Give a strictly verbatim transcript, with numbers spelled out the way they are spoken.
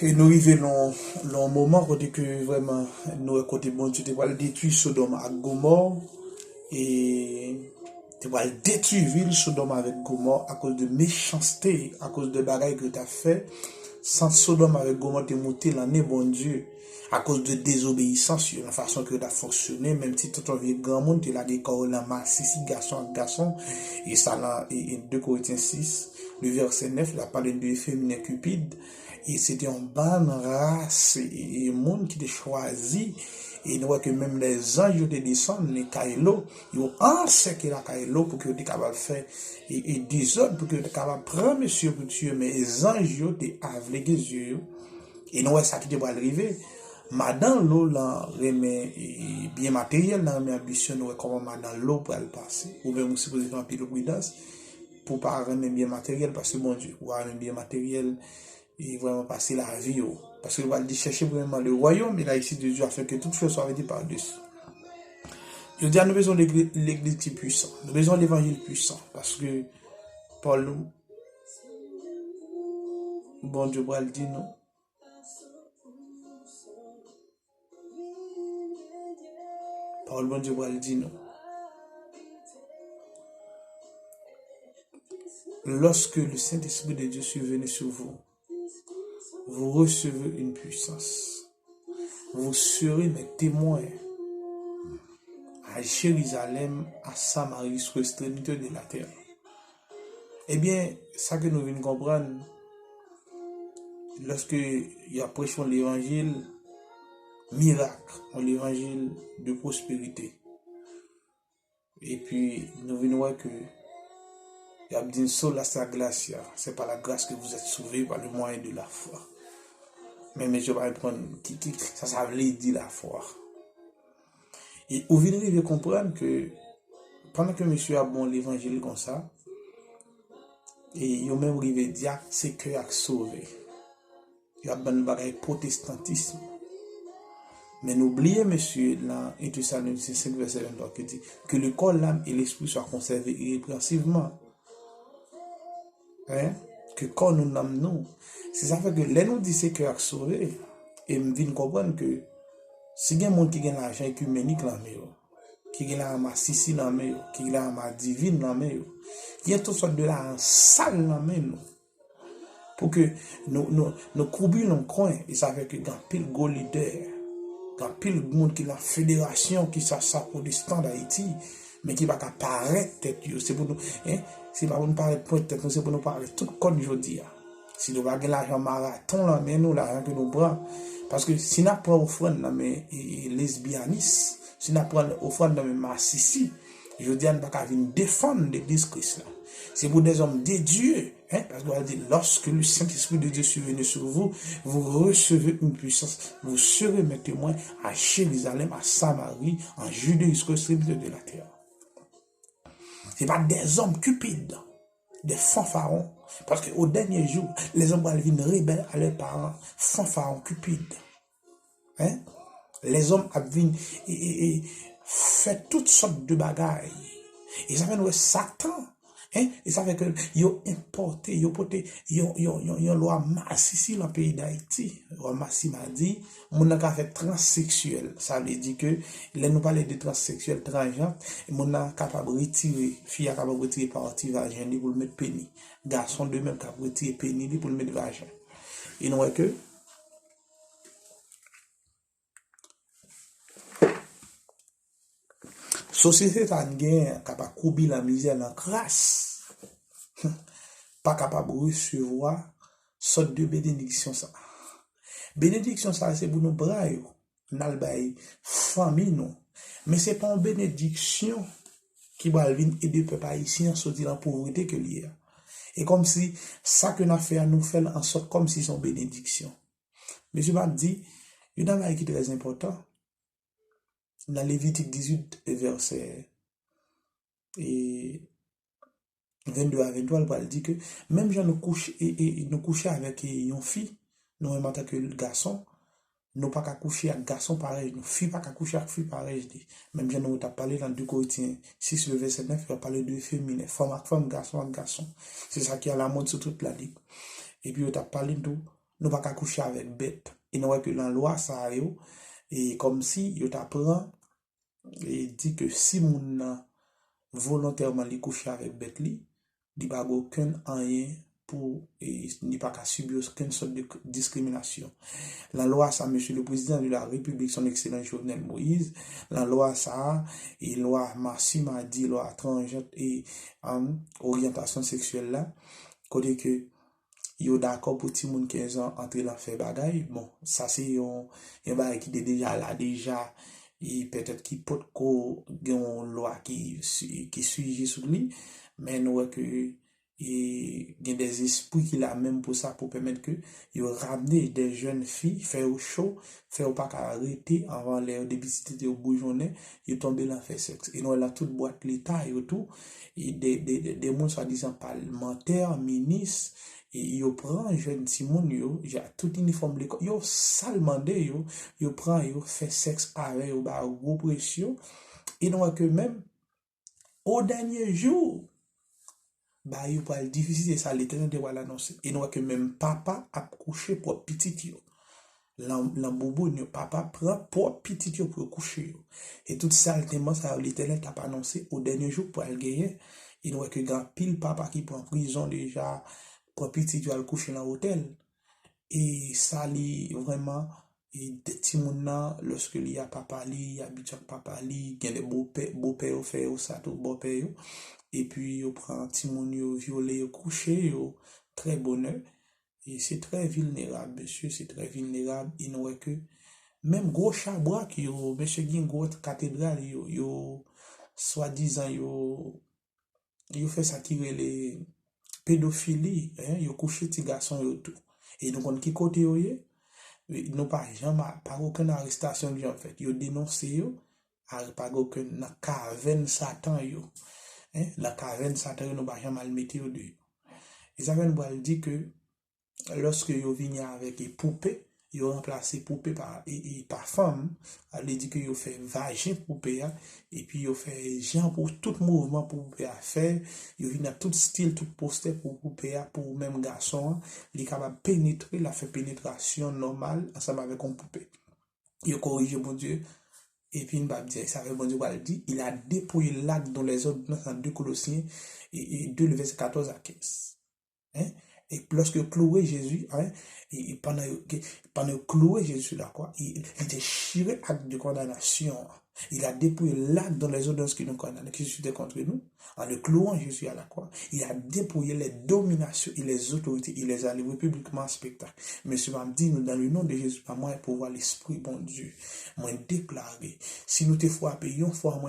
E nou rive nan yon moman kote ke vrèman nou wè kote Bondye te pral detwi Sodòm ak Gomò, e te pral detwi vil Sodòm avèk Gomò akoz de mechanste, akoz de bagay ke yo t ap fè. San Sodòm avèk Gomò te moute nan nen Bondye akoz de dezobeyisans yo, nan fason ke yo t ap fonksyone, menm si tonton vye granmoun te lage kò yo nan masisi gason ak gason, e sa nan e, e de Korentyen sis, le vèsè nèf, la pale de efeminen Cupid, e se te yon bann ras e, e moun ki te chwazi, e nou wè ke menm lèzanj yo te desann kay Lo, yo ansèke lakay Lo pou ke yo te kapab fè e, e dezòd, pou ke yo te kapab pran mesye yo pou tiye, men zanj yo te avlege zye yo, e nou wè sa ki te pral rive. Madan Lo lan renmen e, byen materyèl, lan renmen anbisyon, nou wè kòman madan Lo pral pase. Ou menm ou sipoze fè anpil pridans pou pa renmen byen materyèl, paske Bondye, ou pa renmen byen materyèl, e vrèman pase lavi w. Paske li pral di, chèche premyèman le royaume et la justice de Dieu, afin que toutes choses soient ajoutées par-dessus. Jodi a, nou bezwen legliz, legliz ki pwisan. Nou bezwen levanjil pwisan. Paske Pòl, Bondye pral di nou. Pawòl Bondye pral di nou. Lorsque le Saint-Esprit de Dieu survenait sur vous, vous recevez une puissance. Vous serez mes témoins à Jérusalem, à Samarie, jusqu'aux extrémités de la terre. Ebyen, sa ke nou vin konprann, lòske y ap preche yon levanjil mirak, yon levanjil de pwosperite, epi nou vin wè ke y ap di n sola sta gratia, c'est par la grâce que vous êtes sauvés par le moyen de la foi. Men mesye pa konprann ki, ki, sa sa vle di lafwa. E ou vin rive konprann ke pandan ke mesye ap ba w levanjil konsa, e yo menm rive di a se kè a k sove. Yo ap ban n bagay pwotestantism. Men nou bliye mesye nan en Tesalonicyen senk vèsè venntwa ki di, que le corps, l'âme et l'esprit soient conservés irréprensiblement. Hein? Ke kò nou, nanm nou. Se sa fè ke lè nou di se kè a k sove, e m vin konprann ke si gen moun ki gen lajan ekimenik nan men yo, ki gen lajan masisi nan men yo, ki gen lajan madivin nan men yo, ki gen tout sòt de lajan sal nan men nou, pou ke nou, nou, nou koubi nan kwen, e sa fè ke gen anpil gwo lidè, gen anpil moun ki nan federasyon ki sa, sa pwotestan Dayiti, men ki pa ka parèt tèt yo. Se pou nou, hein, se pa pou nou parèt pwent tèt nou, se pou nou parèt tout kò n jodi a. Si nou pa gen lajan maraton nan men nou, lajan ke nou pran, paske si n ap pran ofrann nan men e, e, lesbyanis, si n ap pran ofrann nan men masisi, jodi a n pa ka vin defann legliz Kris la. Se pou des hommes de Dieu, hein, paske w a di, lorsque le Saint-Esprit de Dieu survenait sur vous, vous recevrez une puissance, vous serez mes témoins à Jérusalem, à Samarie, en Judée jusqu'aux extrémités de la terre. Se pa dèzòm kipid, dè fanfaron. Paske o dènye jou, lèzòm pral vin rebèl a lè paran, fanfaron kipid. Hein? Lèzòm ap vin e, e, e, fè tout sòt de bagay. E sa fè n wè Satan, hein? E sa fè ke yo enpòte, yo pote yon, yon, yon, yon lwa masisi nan peyi Dayiti. Lwa masisi, m a di, moun nan ka fè transeksyèl. Sa vle di ke lè nou pale de transeksyèl, transjan, moun nan kapab retire, fi a kapab retire pati vajen li pou l met peni. Gason de menm k ap retire peni li pou l met vajen. E nou wè ke sosyete sa n genyen an k ap akoubi nan mizè, nan kras, pa kapab resevwa sòt de benediksyon sa. Benediksyon sa, se pou nou pran yo, n al bay fanmi nou. Men se pa yon benediksyon ki pral vin ede pèp ayisyen an soti nan povrete ke l ye a. E kòmsi sa ke n ap fè a, nou fè l an sòt kòmsi se yon benediksyon. Mesye, m ap di, youn nan bagay ki trè enpòtan, nan Levitik dizuit, vèsè, e, vennde a venntwa, l pral di ke menm jan nou kouche, e, e, nou kouche avèk, e, yon fi, nou menm antanke gason, nou pa ka kouche ak gason parèy nou, fi pa ka kouche ak fi parèy li. Menm jan nou t ap pale nan de Korentyen sis, le vèsè nèf, yo pale de feminen, fanm ak fanm, gason ak gason. Se sa ki alamòd sou tout latè. Epi yo t ap pale tou nou pa ka kouche avèk bèt. E nou wè ke nan lwa sa yo, e kòmsi yo ta pran, e di ke si moun nan volontèman li kouche avèk bèt li, li pa gen okenn anyen pou, e li pa ka sibi okenn sòt de diskriminasyon. Nan lwa sa, Monsieur le Président de la République, Son Excellence Jovenel Moïse, nan lwa sa, e lwa Marcy Mardy, lwa transjant e, um, oryantasyon seksyèl la, kote ke yo dakò pou timoun kenz an antre nan fè bagay. Bon, sa se yon, yon bagay ki te deja la deja, e petèt ki potko gen yon lwa ki, ki sijè sou li, men nou wè ke e gen de espri ki la menm pou sa, pou pèmèt ke yo ramne de jèn fi, fè yo cho, fè yo pa ka rete anvan lè yo, depi ti tete yo boujonnen, yo tonbe nan fè sèks. E nou wè nan tout bwat leta yo tou, e de, de, de, de moun swadizan palmantè, minis, e yo pran jèn timoun yo, ja tout inifòm lekòl, yo sa l mande yo, yo pran yo, fè sèks avè yo, ba yo gwo presyon. E nou wè ke menm o dènye jou, ba yo pral difisil, se sa Letènèl te pral anonse. E nou wè ke menm papa ap kouche pwòp pitit yo. Lan, lan bouboun yo, papa pran pwòp pitit yo pou yo kouche yo. E tout salteman sa yo Letènèl t ap anonse o dènye jou pral genyen. E nou wè ke gen anpil papa ki pran prizon deja, pran pitit yo al kouche nan otèl. E sa li vrèman, e de timoun nan, lòske li a papa li, abitye ak papa li, gen de bopè, bopè yo fè yo sa tou, bòpè yo. Epi yo pran timoun yo, vyole yo, kouche yo, trè bonè. E se trè vilnerab, mesye, se trè vilnerab. E nou wè ke menm gwo chabrak yo, mesye gen gwo katedral yo, yo swadizan yo, yo fè sa ki rele pedofili, en, yo kouche ti gason yo tou. E nou konn ki kote yo ye? Nou pa janm, pa okenn arestasyon ki janm fèt. Yo denonse yo, a, pa okenn nan kavèn Satan yo. En, nan kavèn Satan yo, nou pa janm al mete yo deyò. E sa fè nou pral di ke lòske yo vini avèk e poupe, yo ranplase poupe pa, e, e pa fanm, sa vle di ke yo fè vajen poupe a, epi yo fè jan pou tout mouvman pou poupe a fè, yo vin ak tout stil, tout postè pou poupe a, pou menm gason an, li kapab penetre, l ap fè penetrasyon nòmal ansanm avèk yon poupe. Yo korije Bondye, epi n p ap di, sa fè Bondye pral di, il a dépouillé l'acte dont les ordonnances en deux Colossiens, e, e deux, le verset quatorze à quinze. Hein? E lòske yo kloure Jezi, hein, e, e pandan yo, ke, pandan yo kloure Jezi sou lakwa, e, li te chire ak de kondanasyon an. Il a dépouillé l'acte dont les ordonnances qui nous condamnaient, qui étaient contre nous, en le clouant Jésus à la croix. Il a dépouillé les dominations et les autorités, il les a livrées publiquement en spectacle. Mesye, m ap di nou, dans le nom de Jésus, pa mwayen pouvwa Lespri Bondye, mwen deklare, si nou te frape yon fwa, mwen